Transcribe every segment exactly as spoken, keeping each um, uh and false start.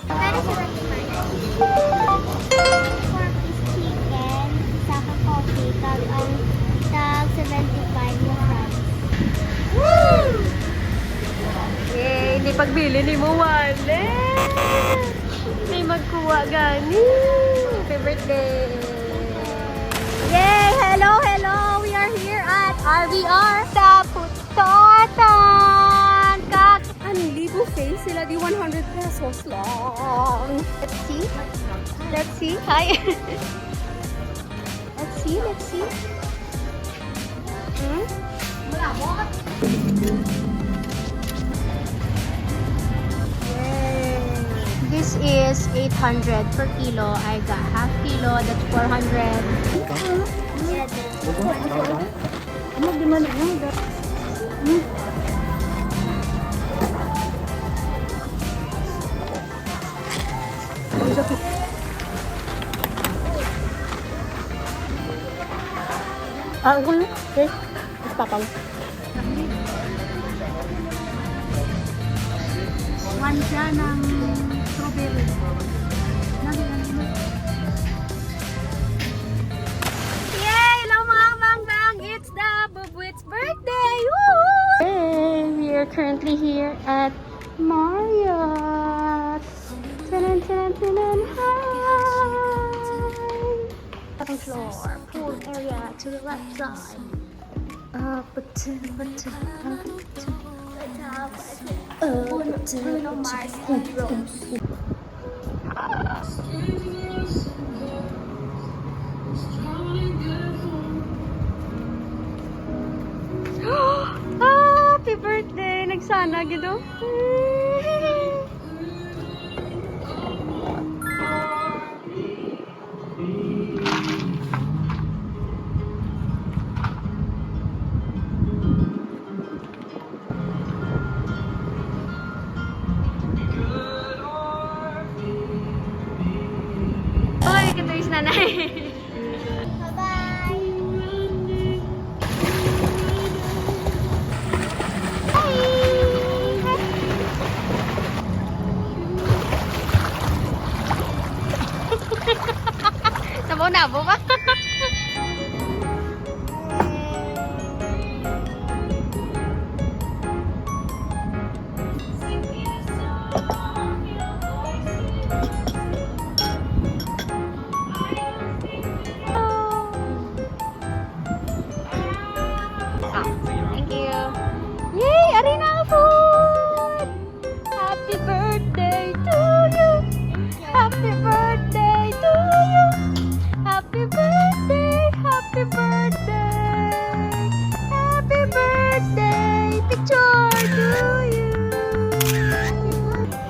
Pero seventy-five. Four piece chicken, isa ka coffee, kag ang tag seventy-five mo fries. Yay! Hindi pagbili ni mo, wale! May magkuha gani. Happy birthday! Yay! Hello, hello! We are here at R V R sa Putotan! Kak-, ang libo face sila di one hundred pesos lang. Let's see. Let's see. Hi. Let's see, let's see. Hmm? Yay. This is eight hundred per kilo. I got half kilo, that's four hundred. Ano di man yan? Hmm? Ah, ang gulo. Okay. Mas papang. One siya ng strawberry. Nang, nang, nang. Yay! Hello, mga bang-bang! It's the Bubwits birthday! Woo! Hey, we are currently here at Marriott. Tanan, tanan, tanan, hi! Second floor, pool area to the left side. Up to, up to, up to. Bruno Mars and Rose. Happy birthday! Nagsana gid, oh. Oy, katuis na na. Bye-bye. Nabaw-nabaw ba? Ah, thank you. Yay! Ari na ang food! Happy birthday to you. Happy birthday to you. Happy birthday, happy birthday. Happy birthday, picture to you.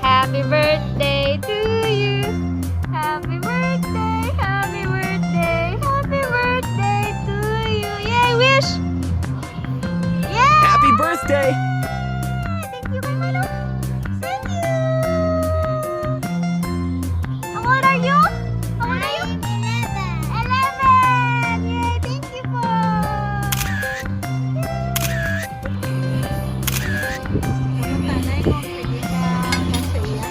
Happy birthday to you. Happy birthday, happy birthday, happy birthday to you. Yay, wish! Yay! Happy birthday! Thank you, my love. Thank you. How old are you? How old are you? I'm eleven. Eleven! Yay! Thank you po. Ang tanay ko, pwede ka sa iya.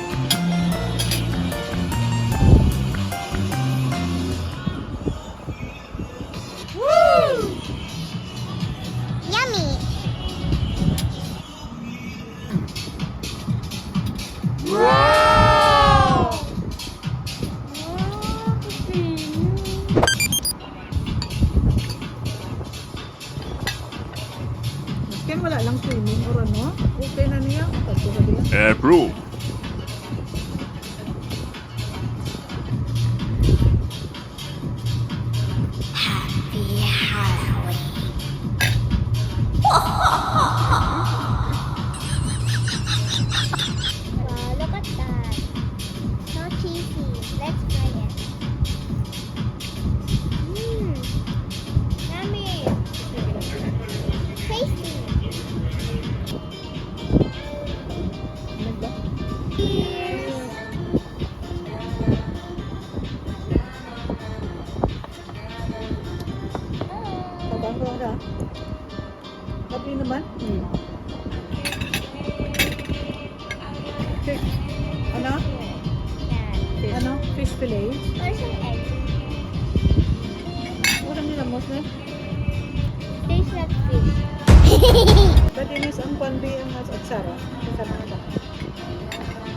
Woo! Yummy! Wow! Wow, pipino. Maskin wala lang swimming or ano, okay na niya. Pagkura diya. Approve. Happy Halloween. Wow, look at that. So cheesy. Let's try it. Mm. Yummy. Tasty. Cheers. Tabang ko na. Happy naman? Hmm. Ano? Yan. Ano? Fish fillet? Or some egg. Ano nila, Muslim? Tastes like fish. Pwede, Miss, ang kwan, be, ang atsara. Ang sarap.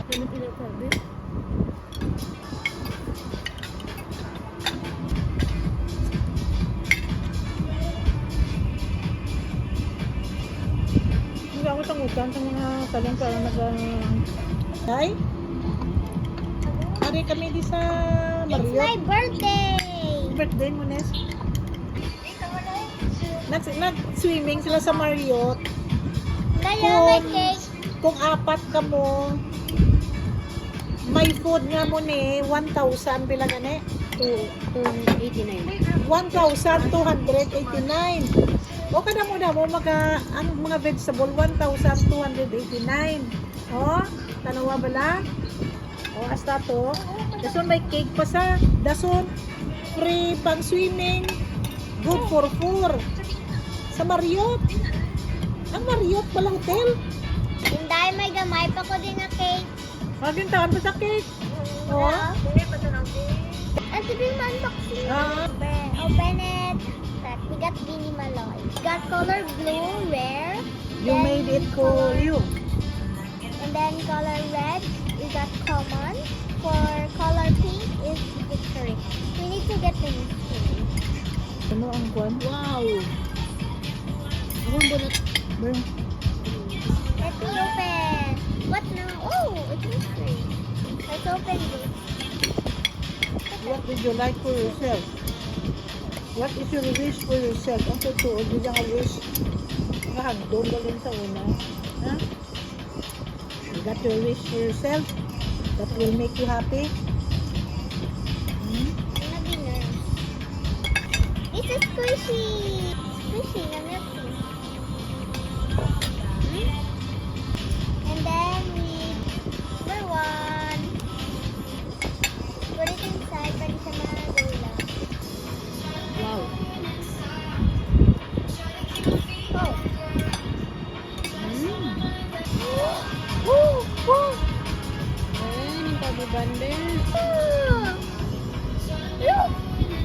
Ano pinasabi? Hindi ako sangutan sa mga talong para mag- Ay? Ari kami di sa It's my Marriott. Birthday! Birthday mo, Nes. Nag, nag-swimming sila sa Marriott. Daya, may Kun- cake. Kung apat ka mo, may food nga mo ni one thousand, pila gani? Two, two eighty-nine. One thousand two hundred eighty-nine. O, kada mo na mo, maka, ang mga vegetable, one thousand two hundred eighty-nine. O, tanawa bala? O, hasta to. Dason may cake pa sa, dason free pang swimming. Good for four. Sa Marriott. Ang Marriott pala hotel. Inday, may gamay pa ko din nga cake. Magintaan pa sa cake. O. Ang sabi man unboxing. Ah. Open, open it. We got Bini Maloy. We got color blue, rare. You made it for you. And then color red, we got common. For color pink is victory. We need to get the mystery. Ano ang kwan? Wow! Ang bunot. Bring. Let me open. What now? Oh, it's mystery. Let's open this. What would you like for yourself? What is your wish for yourself? Ang totoo, di lang ang wish. Nga handom, galing sa una. Ha? You got your wish for yourself that will make you happy? Hmm? Mga dinner. This is squishy. Squishy na milk tea. Hmm? And then we number one. Put it inside, pwede siya mag-gola. Wow. Oh. Mm. Woo! Woo! Ay, nang pag-bonding. Oh. Look. Tina.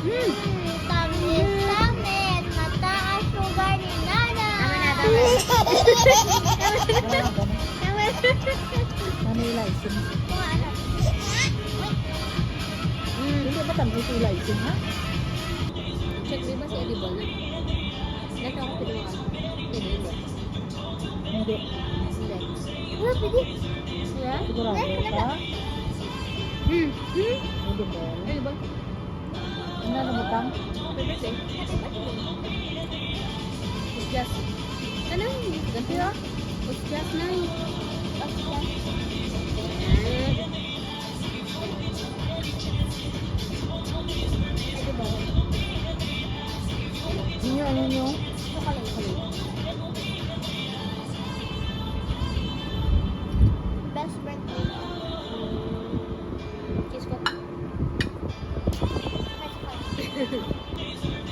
Mm, tamis, tamis. Mataas sugar ni Nana. Tama na, tama na. Tama na. Ano yung license? Kuha na. Hindi ba tamis yung license, ha? Check, di ba si edible na? Dati ako kinuha. Edible. Hindi. Hindi. Wala, pwede. Wala? Sigurado ka? Hmm. Hmm? Edible. Edible. Ano na butang? Pwede, eh. It's just. Ano? Ganti, oh. It's just na, eh. It's just. Hindi, ano nyo? Best birthday. Kiss ko.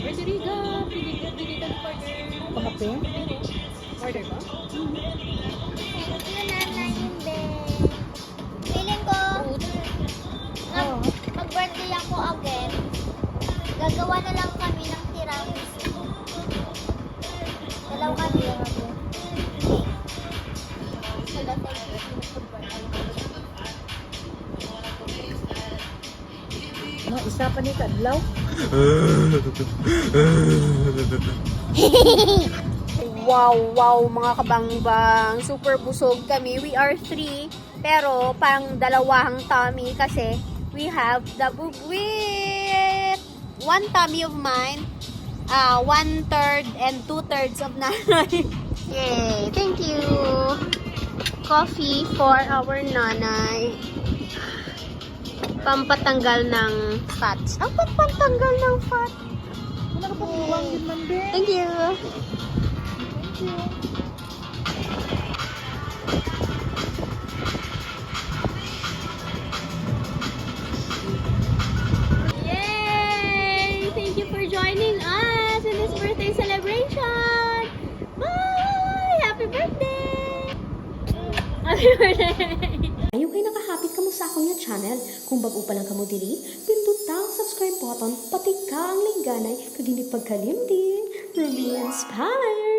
Ay, diri ka. Pili ka, pili ka ng partner. Pakape? Order ko? Thank you, Nanay Inday. Feeling ko, mag- mag-birthday ako again. Gagawa na lang kami ng tiramisu. Dalaw kami. Sa Los Angeles, mag-birthday. No, isa pa ni kadlaw. Wow, wow, mga kabangbang. Super busog kami. We are three. Pero pang dalawahang tummy kasi we have the bugwit. One tummy of mine, ah, one third and two thirds of Nanay. Yay! Thank you! Coffee for our Nanay. Pampatanggal ng fats. Ang pampatanggal ng fat. Wala ka pang buwang yun, Ma'am Ben. Thank you. Thank you. Ayo kay nakahapit kamo sa akon nga channel. Kung bag-o pa lang kamo diri, pinduta ang subscribe button, pati ka ang lingganay, kag hindi pagkalimti, Ruby Inspire!